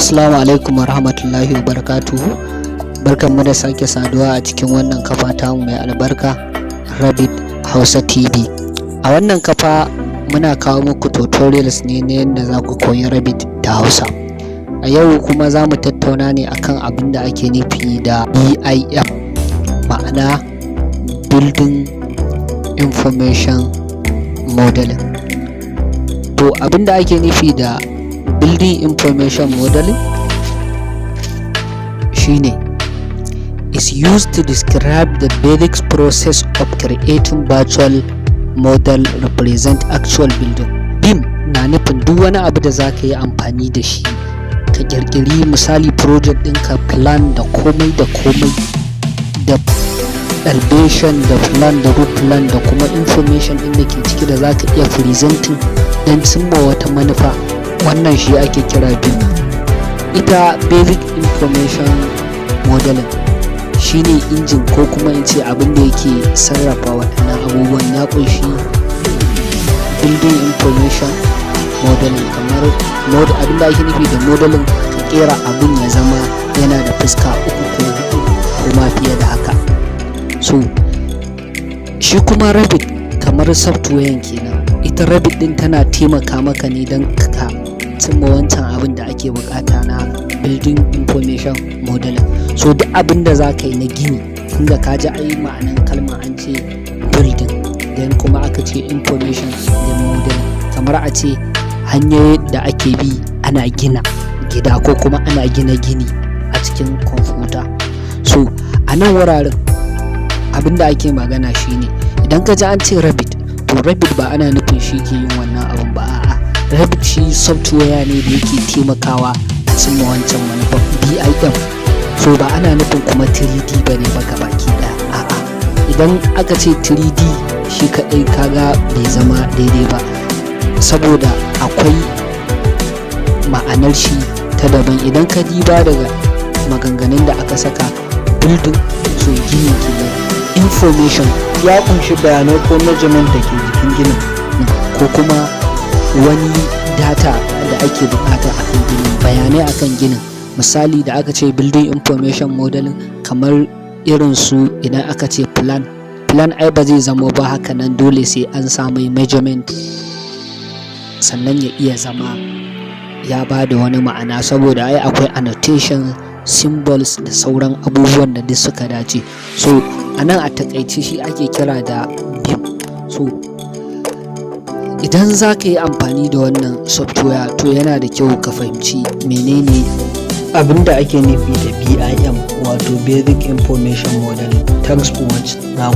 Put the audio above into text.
Assalamu alaikum warahmatullahi wabarakatuhu. Barkanmu da sake saduwa a cikin wannan kafa tamu mai albarka, Revit Hausa TV. A wannan kafa muna kawo muku tutorials ne na yadda za ku koyi Revit da Hausa. A yau kuma za mu tattauna ne akan abin da ake nufi da BIM, ma'ana Building Information Modeling. To, abin da ake nufi da Building Information Modeling shine is used to describe the basic process of creating virtual model represent actual building. BIM na nufin duk wani abu da za ka yi amfani da shi ka ƙirƙiri, misali, project ɗinka, plan da komai da komai, da elevation da plan da roof plan da kuma information ɗin da ke ciki da za ka iya presenting don cimma wata manufa, wannan shi ake kira BIM. Ita Basic Information Modeling shine injin, ko kuma in ce abin da yake sarrafa waɗannan abubuwan. Ya ƙunshi Building Information Modeling, kamar abin da ake nufi da modeling, ka ƙera abin ya zama yana da fuska uku ko huɗu ko ma fiye da haka. So shi kuma Revit kamar software kenan. Ita Revit din tana taimaka maka ne don ka cimma wancan abin da ake bukata na Building Information Modeling. So duk abin da za ka yi na gini, tunda ka ji ai ma'anan kalma, an ce building, then kuma aka ce information, then modeling, kamar a ce hanyoyin da ake bi ana gina gida ko kuma ana gina gini a cikin kwamfuta. So a nan wuraren abin da ake magana shine, idan ka ji an ce Revit, to Revit ba ana nufin shi ke yin wannan abin ba, a'a. Revit shi software ne da yake taimakawa a cimma wancan manufar BIM. So ba ana nufin kuma 3D ba ne ba baki ɗaya, a'a. Idan aka ce 3D shi kaɗai, kaga bai zama daidai ba, saboda akwai ma'anar shi ta daban. Idan ka diba daga maganganun da aka saka, building, so gini kenan, information ya kunshi bayanai ko measurement da ke jikin ginin ko kuma wani data da ake bukata akan ginin, bayanai akan ginin. Misali, da aka ce Building Information Modeling, kamar irin su idan aka ce plan, plan ai ba zai zama ba haka nan, dole sai an samu measurement sannan ya iya zama ya ba da wani ma'ana, saboda ai akwai annotation, symbols da sauran abubuwan da duk suka dace. So a nan a takaice shi ake kira da BIM. So idan za ka yi amfani da wannan software, to yana da kyau ka fahimci menene abin da ake nufi da BIM, wato Basic Information Modeling. Thanks for watching. Na